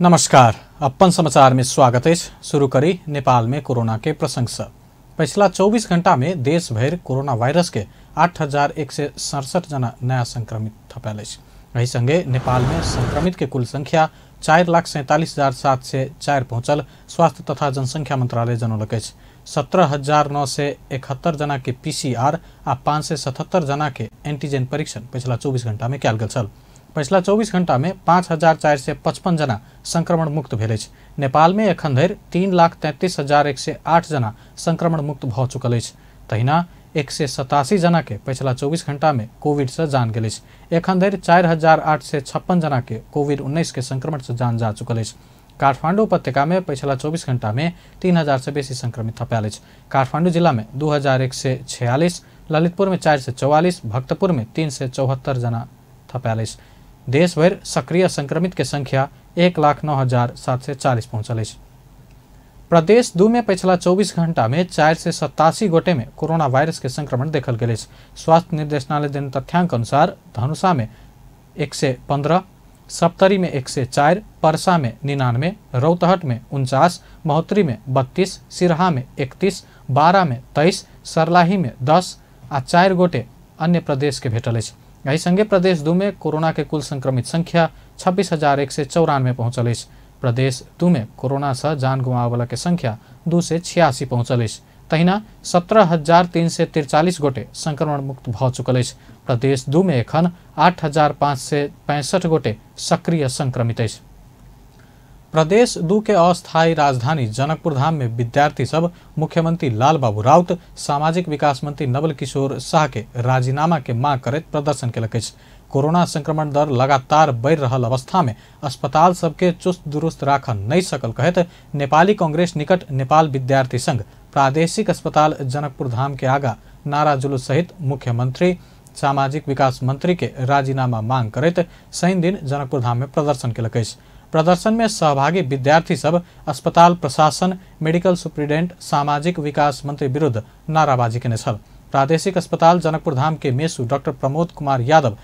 नमस्कार, अपन समाचार में स्वागत है। शुरू करी नेपाल में कोरोना के प्रसंग से। पिछला 24 घंटा में देश भर कोरोना वायरस के 8,167 जना नया संक्रमित थपायल अछि। एहि संगे नेपाल में संक्रमित के कुल संख्या 4,47,704 पहुंचल स्वास्थ्य तथा जनसंख्या मंत्रालय जनौलक अछि। 17,971 जना के पीसीआर आ 577 जना के एंटीजन परीक्षण पिछला 24 घंटा में कयल गेल छल। पिछला 24 घंटा में 5,455 जना संक्रमण मुक्त भेल अछि। नेपाल में एखन धरि 3,33,108 जना संक्रमण मुक्त भऽ चुकल अछि। तहिना 187 जना के पिछला 24 घंटा में कोविड से जान गेल अछि। एखन धरि 4,856 जना के कोविड-19 के संक्रमण से जान जा चुकल अछि। काठमांडू उपत्यका में पिछला 24 घंटा में 3,000 से बेसी संक्रमित थपायल अछि। काठमांडू जिला में 2,146, ललितपुर में 444, भक्तपुर में 374 जना थपायल अछि। देशभर सक्रिय संक्रमित के संख्या 1,09,740 पहुंचल अछि। प्रदेश 2 में पिछला 24 घंटा में 487 गोटे में कोरोना वायरस के संक्रमण देखल गेल अछि। स्वास्थ्य निर्देशनालय देने तथ्यांक अनुसार धनुषा में 115, सप्तरी में 104, परसा में 99, रौतहट में 49, महोत्तरी में 32, सिरहा में 31, बारा में 23, सर्लाही में 10 आ 4 गोटे अन्य प्रदेश के भेटल अछि। एहि संगे प्रदेश 2 में कोरोना के कुल संक्रमित संख्या 26,194 पहुंचल अछि। प्रदेश 2 में कोरोना से जान गुमाबला के संख्या 286 पहुंचल अछि। तहिना 17,343 गोटे संक्रमण मुक्त भऽ चुकल अछि। प्रदेश 2 में एखन 8,565 गोटे सक्रिय संक्रमित अछि। प्रदेश 2 के अस्थायी राजधानी जनकपुर धाम में विद्यार्थी सब मुख्यमंत्री लालबाबू राउत, सामाजिक विकास मंत्री नवल किशोर शाह के राजीनामा के मांग करैत प्रदर्शन केलक अछि। कोरोना संक्रमण दर लगातार बढ़ि रहल अवस्था में अस्पताल सबके चुस्त दुरुस्त राखऽ नहि सकल कहैत नेपाली कांग्रेस निकट नेपाल विद्यार्थी संघ प्रादेशिक अस्पताल जनकपुर धाम के आगा नारा जुलूस सहित मुख्यमंत्री सामाजिक विकास मंत्री के राजीनामा मांग करैत शनि दिन जनकपुर धाम में प्रदर्शन केलक अछि। प्रदर्शन में सहभागी विद्यार्थी सब अस्पताल प्रशासन, मेडिकल सुप्रिंटेंडेंट, सामाजिक विकास मंत्री विरुद्ध नाराबाजी केने छल। प्रादेशिक अस्पताल जनकपुर धाम के मेसु डॉक्टर प्रमोद कुमार यादव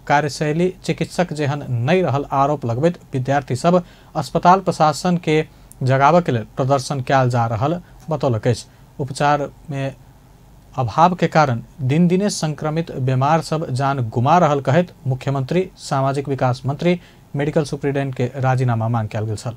कार्यशैली चिकित्सक जेहन नहि रहल आरोप लगबैत विद्यार्थी सब अस्पताल प्रशासन के जगाबऽ के लेल प्रदर्शन कयल जा रहल बतौलक अछि। उपचार में अभाव के कारण दिन दिने संक्रमित बीमार सब जान गुमा रहल कहैत मुख्यमंत्री, सामाजिक विकास मंत्री, मेडिकल सुप्रिंटेंडेंट के राजीनामा मांग कयल गेल छल।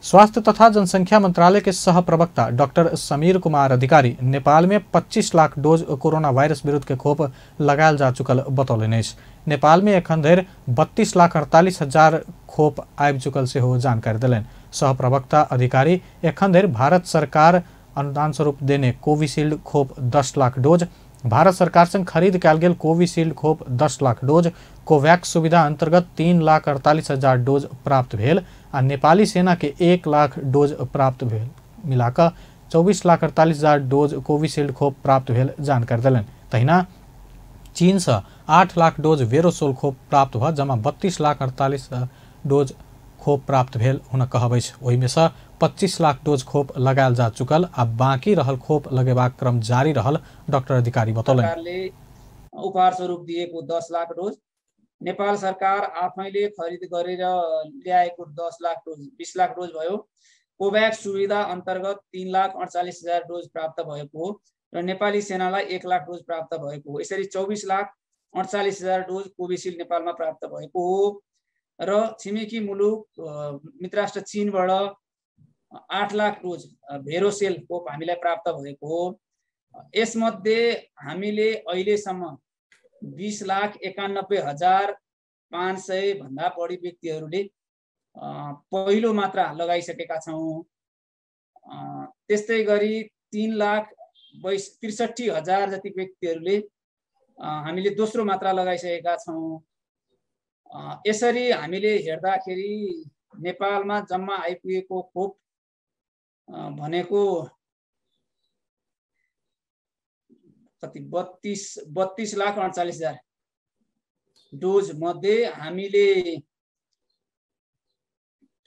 स्वास्थ्य तथा जनसंख्या मंत्रालय के सह प्रवक्ता डॉक्टर समीर कुमार अधिकारी नेपाल में 25 लाख डोज कोरोना वायरस विरुद्ध के खोप लगायल जा चुकल बतौलनि अछि। नेपाल में एखन धरि 32,48,000 खोप आबि चुकल सेहो जानकारी देलनि। सह प्रवक्ता अधिकारी एखन धरि भारत सरकार अनुदान स्वरूप देने कोविशील्ड खोप 10 लाख डोज, भारत सरकार संग खरीद कयल गेल कोविशील्ड खोप 10 लाख डोज, कोवैक्स सुविधा अंतर्गत 3,48,000 डोज प्राप्त भेल आ नेपाली सेना के 1 लाख डोज प्राप्त भेल मिलाकऽ 24,48,000 डोज कोविशील्ड खोप प्राप्त भेल जानकारी देलनि। तहिना चीन से 8 लाख डोज वेरोसोल खोप प्राप्त भऽ जमा 32,48,000 डोज खोप प्राप्त भेल हुनक कहब अछि। ओहिमे सँ 25 लाख डोज खोप लगायल जा चुकल आ बाकी रहल खोप लगेबाक क्रम जारी रहल डॉक्टर अधिकारी बतौलनि। उपहार स्वरूप दिएको 10 लाख डोज, नेपाल सरकार आफैले खरिद गरेर ल्याएको 10 लाख डोज 20 लाख डोज भयो। कोभ्याक्स सुविधा अन्तर्गत 3,48,000 डोज प्राप्त भएको हो र नेपाली सेनालाई 1 लाख डोज प्राप्त भएको हो। यसरी 24,48,000 डोज कोभिसिल्ड नेपालमा प्राप्त भएको हो र छिमेकी मुलुक मित्रराष्ट्र चीनबाट 8 लाख डोज भेरोसेल खोप हामीलाई प्राप्त भएको हो। यसमध्ये हामीले अहिलेसम्म 20,91,500 भन्दा बढी व्यक्तिहरूले पहिलो मात्रा लगाइसकेका छौँ। त्यस्तै गरी 3,63,000 जति व्यक्तिहरूले हामीले दोस्रो मात्रा लगाइसकेका छौँ। यसरी हामीले हेर्दाखेरि नेपालमा जम्मा आइपुगेको खोप भनेको कति 32,48,000 डोज मध्ये हामीले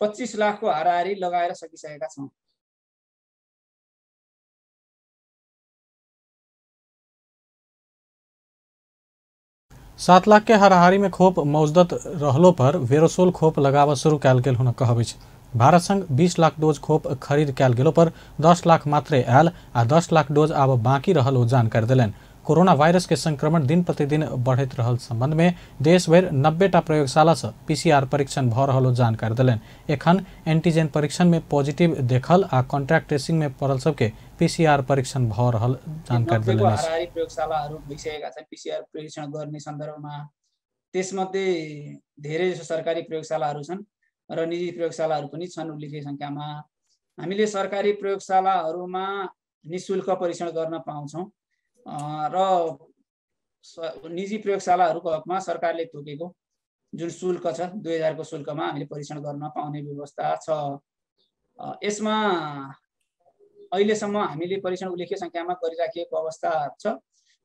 25 लाखको हाराहारी लगाएर सकिसकेका छौँ। 7 लाख के हाराहारी में खोप मौजदत रहलो पर वेरोसोल खोप लगाव शुरू कयल गेल हुनक कहब अछि। भारत संग 20 लाख डोज खोप खरीद कयल गेलो पर 10 लाख मात्रे आयल आ 10 लाख डोज आब बाँकी रहल ओ जानकारी देलनि। कोरोना वायरस के संक्रमण दिन प्रतिदिन बढ़ैत रहल संबंध में देशभरि 90टा प्रयोगशाला से पीसीआर परीक्षण भ रहल ओ जानकारी देलनि। एखन एंटीजन परीक्षण में पॉजिटिव देखल आ कॉन्ट्रैक्ट ट्रेसिंग में पड़ल सबके पीसीआर परीक्षण भ रहल जानकारी देलनि। हाराहारी प्रयोगशालाहरू भइसकेका छन् पीसीआर परीक्षण गर्ने सन्दर्भमा, त्यसमध्ये धेरै जसो सरकारी प्रयोगशालाहरू छन् र निजी प्रयोगशालाहरू पनि छन् उल्लेख्य संख्यामा। हामीले सरकारी प्रयोगशालाहरूमा निःशुल्क परीक्षण गर्न पाउँछौँ र निजी प्रयोगशालाहरूको हकमा सरकारले तोकेको जुन शुल्क छ 2000 को शुल्कमा हामीले परीक्षण गर्न पाउने व्यवस्था छ। यसमा अहिलेसम्म हामीले परीक्षण उल्लेख्य संख्यामा गरिराखिएको अवस्था छ।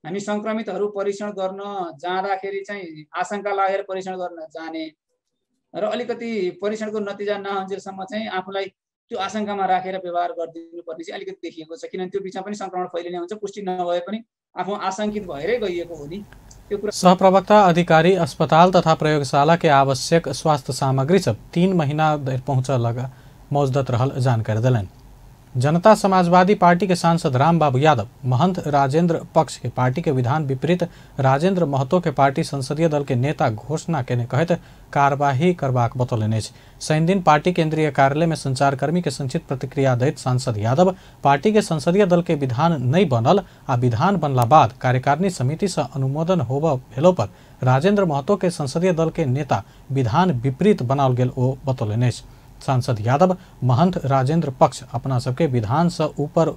हामी संक्रमितहरू परीक्षण गर्न जाँदाखेरि चाहिँ आशंका लागेर परीक्षण गर्न जाने र अलिकति परीक्षणको नतिजा नआउन्जेलसम्म चाहिँ आफूलाई त्यो आशंकामा राखेर व्यवहार गरिदिनु पर्ने चाहिँ अलिकति देखिएको छ, किनभने त्यो बिचमा पनि संक्रमण फैलिने हुन्छ, पुष्टि नभए पनि आफू आशंकित भएरै गइएको हो नि त्यो कुरा। सहप्रवक्ता अधिकारी अस्पताल तथा प्रयोगशाला के आवश्यक स्वास्थ्य सामग्री सब 3 महीना धरि पहुँच लगा मौजदत रहल जानकारी देलनि। जनता समाजवादी पार्टी के सांसद रामबाबू यादव महंत राजेंद्र पक्ष के पार्टी के विधान विपरीत राजेंद्र महतो के पार्टी संसदीय दल के नेता घोषणा केने कहैत कार्यवाही करबाक बतौलनि अछि। शनिदिन पार्टी केंद्रीय कार्यालय में संचारकर्मी के संक्षिप्त प्रतिक्रिया दैत सांसद यादव पार्टी के संसदीय दल के विधान नहीं बनल आ विधान बनला बाद कार्यकारिणी समिति से अनुमोदन होब भेलो पर राजेंद्र महतो के संसदीय दल के नेता विधान विपरीत बनाओल गेल ओ बतौलनि अछि। सांसद यादव महंत राजेंद्र पक्ष अपना सबके विधान से ऊपर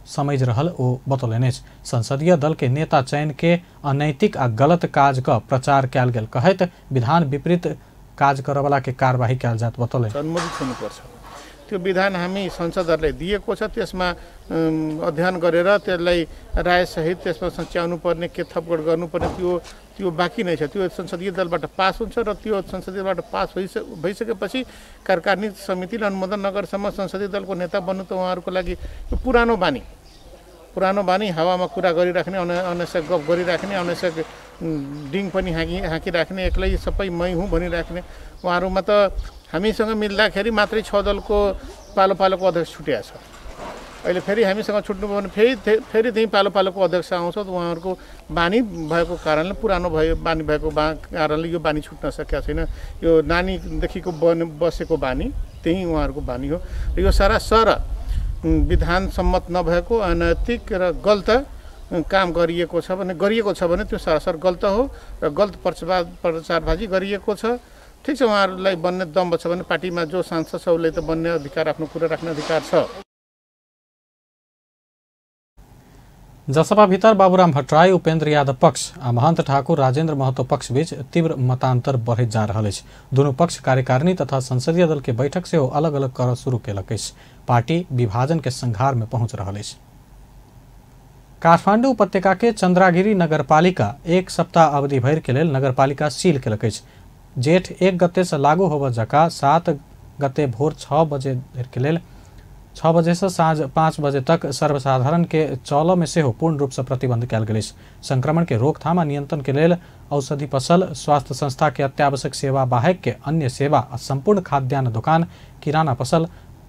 समझ रहल ओ बतौलनि अछि। संसदीय दल के नेता चयन के अनैतिक आ गलत काज क प्रचार कयल गेल कहैत विधान विपरीत काज करवला के कार्यवाही कयल जात बतौलनि। अनुमोदित हुनुपर्छ त्यो विधान हामी संसदहरूले दिएको छ, त्यसमा अध्ययन गरेर त्यसलाई रायसहित त्यसमा सच्याउनु पर्ने के थपगड गर्नुपर्ने त्यो त्यो बाँकी नै छ। त्यो संसदीय दलबाट पास हुन्छ र त्यो संसदीय दलबाट पास भइसकेपछि कार्यकारिणी समितिले अनुमोदन नगरेसम्म संसदीय दलको नेता बन्नु त उहाँहरूको लागि यो पुरानो बानी हावामा कुरा गरिराख्ने, अनावश्यक गफ गरिराख्ने, अनावश्यक डिङ पनि हाँकिराख्ने, एक्लै सबै मै हुँ भनिराख्ने उहाँहरूमा त हामीसँग मिल्दाखेरि मात्रै 6 दलको पालो पालोको अध्यक्ष छुट्या छ। अहिले फेरि हामीसँग छुट्नुभयो भने फेरि त्यही पालो पालोको अध्यक्ष आउँछ। उहाँहरूको बानी भएको कारणले, पुरानो भयो बानी भएको कारणले यो बानी छुट्न सकेको छैन। यो नानीदेखिको बसेको बानी त्यही उहाँहरूको बानी हो। यो सरासर विधान सम्मत नभएको अनैतिक र गलत काम गरिएको छ भने त्यो सरासर गलत हो र गलत प्रचारबाजी गरिएको छ। ठिक छ, उहाँहरूलाई बन्ने दम्ब छ भने पार्टीमा जो सांसद छ उसले त बन्ने अधिकार, आफ्नो कुरा राख्ने अधिकार छ। जसपा भीतर बाबूराम भट्टराई उपेंद्र यादव पक्ष आ महंत ठाकुर राजेंद्र महतो पक्ष बीच तीव्र मतांतर बढ़ैत जा रहल अछि। दुनू पक्ष कार्यकारिणी तथा संसदीय दल के बैठक सेहो अलग अलग करऽ शुरू केलक अछि। पार्टी विभाजन के संघार में पहुंच रहल अछि। काठमांडू उपत्यका के चंद्रागिरी नगरपालिका 1 सप्ताह अवधि भरि के लेल नगरपालिका सील केलक अछि। जेठ 1 गते से लागू होबऽ जका 7 गते भोर 6 बजे धरि के लेल 6 बजे से साँझ 5 बजे तक सर्वसाधारण के चलऽ में सेहो पूर्ण रूप से प्रतिबंध कयल गेल अछि। संक्रमण के रोकथाम आ नियंत्रण के लेल औषधि पसल, स्वास्थ्य संस्था के अत्यावश्यक सेवा बाहेक के अन्य सेवा आ संपूर्ण खाद्यान्न दोकान, किराना पसल,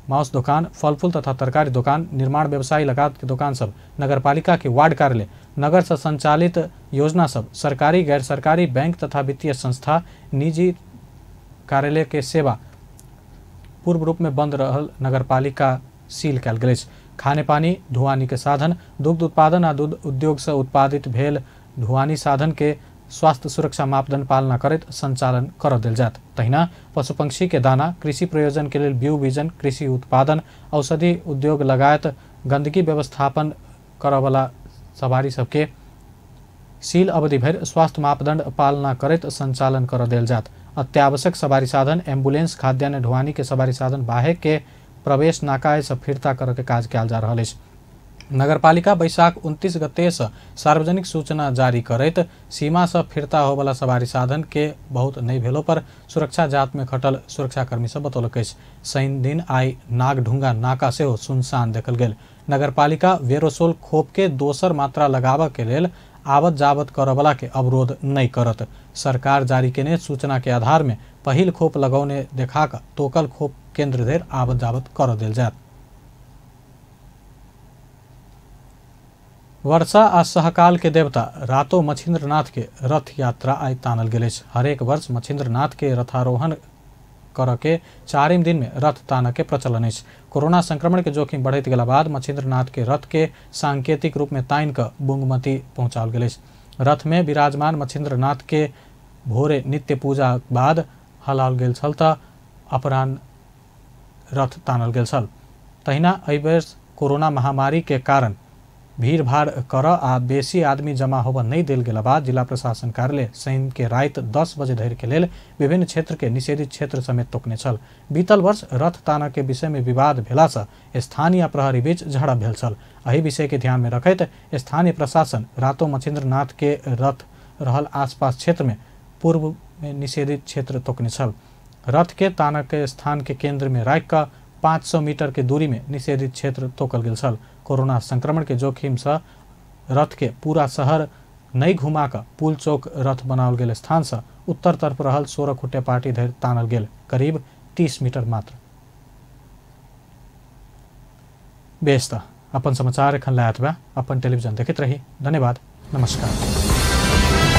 मांस दोकान, फलफूल तथा तरकारी दोकान, निर्माण व्यवसायी लगायत के दोकान सब, नगरपालिका के वार्ड कार्यालय, नगर से संचालित योजना सब, सरकारी गैर सरकारी बैंक तथा वित्तीय संस्था, निजी कार्यालय के सेवा पूर्व रूप में बंद रहल नगरपालिका सील कयल गेल अछि। खानेपानी, ढुआनी के साधन, दुग्ध उत्पादन आ दूध उद्योग से उत्पादित भेल ढुआनी साधन के स्वास्थ्य सुरक्षा मापदंड पालना करैत संचालन कर देल जायत। तहिना पशु पंक्षी के दाना, कृषि प्रयोजन के लेल बीउ बीजन, कृषि उत्पादन, औषधि उद्योग लगायत गंदगी व्यवस्थापन करऽवला सवारी सबके सील अवधि भरि स्वास्थ्य मापदंड पालना करैत संचालन कर देल जायत। अत्यावश्यक सवारी साधन, एम्बुलेंस, खाद्यान्न ढुआनी के सवारी साधन बाहेक के प्रवेश नाकाय से फिर्ता करऽ के काज कयल जा रहल अछि। नगरपालिका बैशाख 29 गते से सार्वजनिक सूचना जारी करैत सीमा से फिर्ता होवला सवारी साधन के बहुत नहीं भेलो पर सुरक्षा जात में खटल सुरक्षाकर्मी सब बतौलक अछि। शनि दिन आई नागढुंगा नाका सेहो सुनसान देखल गेल। नगरपालिका वेरोसोल खोप के दोसर मात्रा लगाबऽ के लेल आवत जावत करऽवला के अवरोध नहि करत। सरकार जारी केने सूचना के आधार में पहिल खोप लगौने देखा कऽ तोकल खोप केंद्र धरि आवत जावत कर देल जायत। वर्षा आ सहकाल के देवता रातो मच्छिंद्रनाथ के रथ यात्रा आइ तानल गेल अछि। हरेक वर्ष मच्छिंद्रनाथ के रथारोहण करऽ के चारिम दिन में रथ तानऽ के प्रचलन अछि। कोरोना संक्रमण के जोखिम बढ़ैत गेला बाद मच्छिंद्रनाथ के रथ के सांकेतिक रूप में तानि कऽ बुंगमती पहुँचाओल गेल अछि। रथ में विराजमान मच्छिंद्रनाथ के भोरे नित्य पूजा बाद हलाओल गेल छल तऽ अपराह्न रथ तानल गेल छल। तहिना एहि बेर कोरोना महामारी के कारण भीड़ भाड़ कर आ बेसी आदमी जमा होबऽ नहीं देल गेला बाद जिला प्रशासन कार्यालय शनि के राति 10 बजे धरि के लेल विभिन्न क्षेत्र के निषेधित क्षेत्र समेत तोकने छल। बीतल वर्ष रथ तानऽ के विषय में विवाद भेला से स्थानीय प्रहरी बीच झड़प भेल छल। एहि विषय के ध्यान में रखैत स्थानीय प्रशासन रातो मच्छिंद्रनाथ के रथ रहल आसपास क्षेत्र में पूर्व में निषेधित क्षेत्र तोकने छल। रथ के तानऽ के स्थान के केंद्र में राखि कऽ 500 मीटर के दूरी में निषेधित क्षेत्र तोकल गेल छल। कोरोना संक्रमण के जोखिम से रथ के पूरा शहर नहीं घुमा कऽ पुल चौक रथ बनाओल गेल स्थान से उत्तर तरफ रहल 16 खुट्टे पार्टी धरि तानल गेल, करीब 30 मीटर मात्र। बेस त अपन समाचार एखन लए एतबे। अपन टेलीविजन देखैत रही। धन्यवाद, नमस्कार।